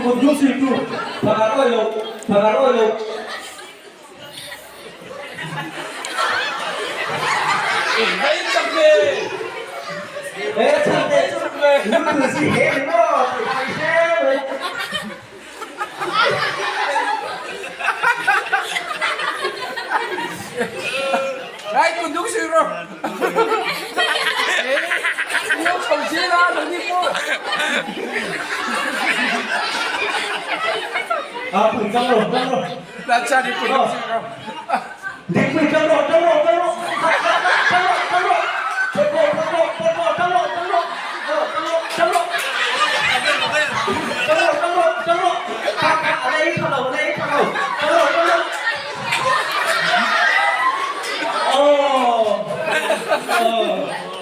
Kut dung suih tu. Phakar awi lo. Phakar awi lo. He chhan te chu lu tu si he ni maw tih thei hle mai. Ai kut dung suih rawh. Lo chho zel a lo ni pawh. A pui chang lo chang lo. Lal chhan i kut dung suih rawh.